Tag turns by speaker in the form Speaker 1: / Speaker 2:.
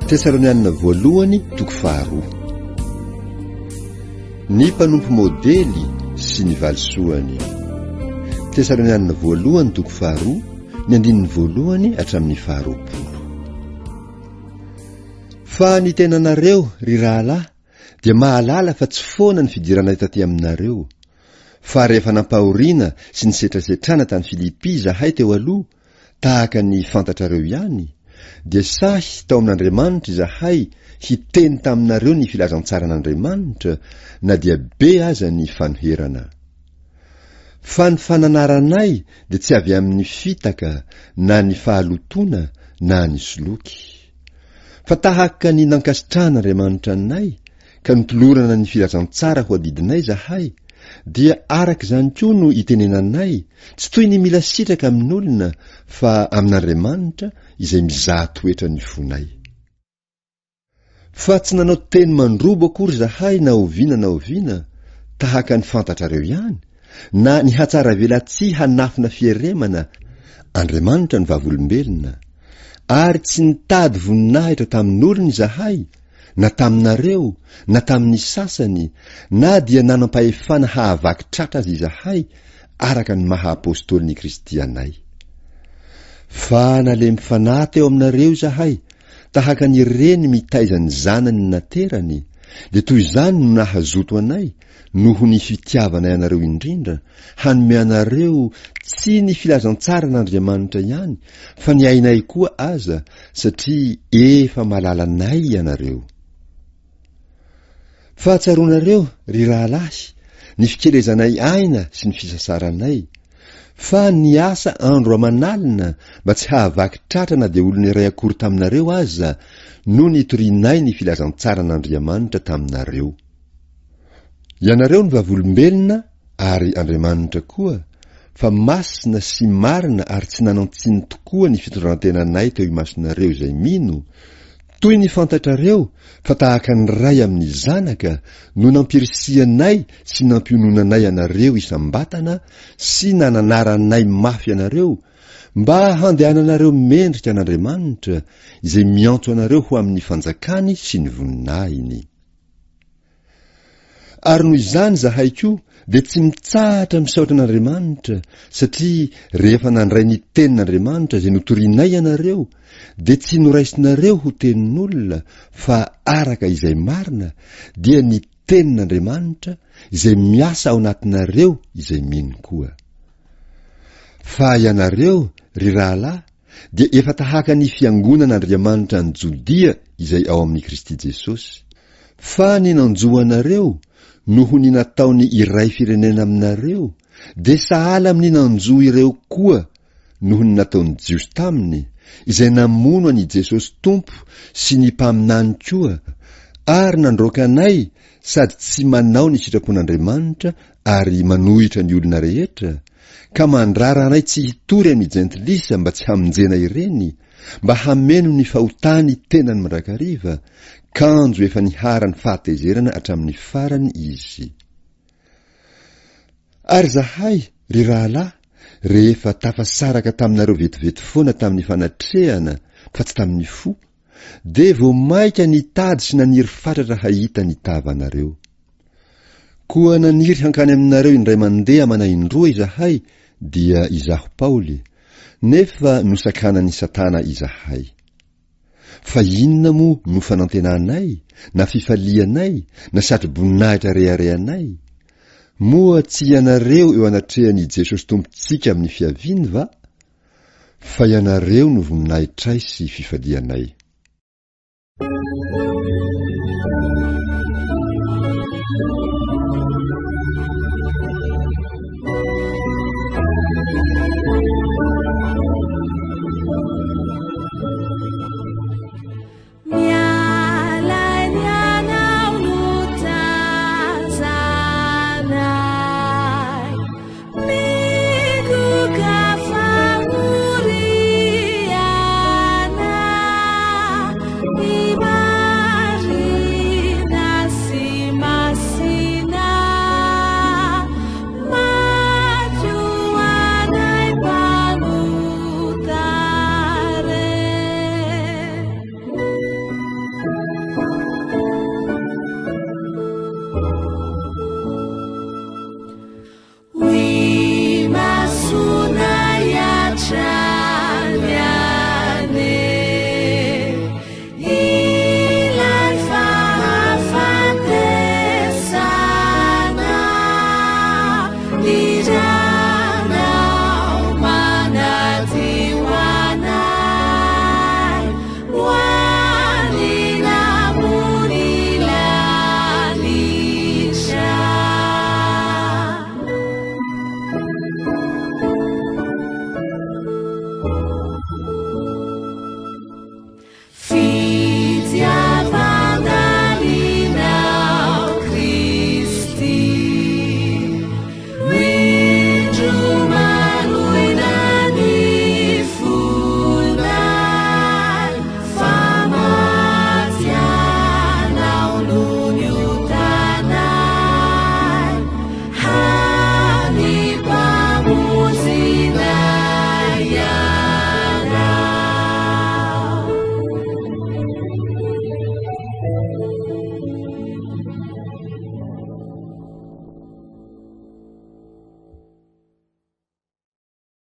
Speaker 1: Tesalonianina voalohany toko faharoa. Ny mpanompo modely sy ny valisoany. Tesalonianina voalohany toko faharoa, ny andininy voalohany hatramin'ny faharoapolo. Fa ny tenanareo, ry rahalahy, dia mahalala fa tsy foana ny fidiranay taty aminareo. Fa rehefa nampahoriana sy nisetrasetrana tany Filipy izahay teo aloha, tahaka ny fantatrareo ihany, dia sahy tao amin'Andriamanitra izahay hiteny taminareo ny filazantsaran'Andriamanitra, na dia be aza ny fanoherana. Fa ny fananaranay dia tsy avy amin'ny fitaka na ny fahalotoana na ny soloky. Fa tahaka ny nankasitrahan'Andriamanitra anay ka notolorana ny filazantsara ho adidinay izahay, dia araka izany koa no itenenanay, tsy toy ny mila sitraka amin'olona, fa amin'Andriamanitra izay mizaha toetra ny fonay. Fa tsy nanao teny mandrobo akory izahay na oviana na oviana, tahaka ny fantatrareo ihany, na nihatsaravelatsihy hanafina fieremana, Andriamanitra no vavolombelona, ary tsy nitady voninahitra tamin'olona izahay, na taminareo, na tamin'ny sasany, na dia nanam-pahefana hahavaky tratra aza izahay, araka ny maha apostolin'i Kristy anay. Fa nalemy fanahy teo aminareo izahay, tahaka ny reny mitaiza ny zanany naterany, dia toy izany no nahazoto anay, noho ny fitiavanay anareo indrindra, hanome anareo tsy ny filazantsaran'Andriamanitra ihany fa ny ainay koa aza satria efa malalanay ianareo. Fa tsaroanareo, ry rahalahy, ny fikelezanay aina sy ny fisasaranay, fa niasa andro aman'alina mba tsy hahavaky tratra na dia olona iray akory taminareo aza no nitorianay ny filazantsaran'Andriamanitra taminareo. Ianareo no vavolombelona ary Andriamanitra koa fa masina sy marina ary tsy nanan-tsiny tokoa ny fitondran-tenanay teo imasonareo izay mino, toy ny fantatrareo fa tahaka ny ray amin'ny zanaka no nampirisihanay sy nampiononanay anareo isam-batana sy nananaranay mafy anareo mba handehananareo mendrika an'Andriamanitra izay miantso anareo ho amin'ny fanjakany sy ny voninahiny. Ary noho izany izahay koa dia tsy mitsahatra misaotra an'Andriamanitra, satria rehefa nandray ny tenin'Andriamanitra izay notorianay ianareo, dia tsy noraisinareo ho tenin'olona, fa araka izay marina, dia ny tenin'Andriamanitra izay miasa ao anatinareo izay mino koa. Fa ianareo, ry rahalahy, dia efa tahaka ny fiangonan'Andriamanitra any Jodia izay ao amin'i Kristy Jesosy. Fa ny nanjo anareo, noho ny nataon'ny iray firenena aminareo, dia sahala amin'ny nanjo ireo koa noho ny nataon'ny Jiosy taminy, izay namono an'i Jesosy Tompo sy ny mpaminany koa, ary nandroaka anay sady tsy manao ny sitrapon'Andriamanitra ary manohitra ny olona rehetra, ka mandrara anay tsy hitory amin'ny jentilisa mba tsy hamonjena ireny, mba hameno ny fahotany tenany mandrakariva, kanjo efa niharan'ny fahatezerana hatramin'ny farany izy. Ary izahay, ry rahalahy, rehefa tafasaraka taminareo vetivety foana tamin'ny fanatrehana fa tsy tamin'ny fo, dia vao mainka nitady sy naniry fatratra hahita ny tavanareo. Koa naniry hankany aminareo indray mandeha amana indroa izahay, dia izaho Paoly, nefa nosakanan'i Satana izahay. Fa inona moa no fanantenanay, na fifalianay, na satroboninahitra reharehanay? Moa tsy ianareo eo anatrehan'i Jesosy Tompontsika amin'ny fiaviany va? Fa ianareo no voninahitray sy fifalianay.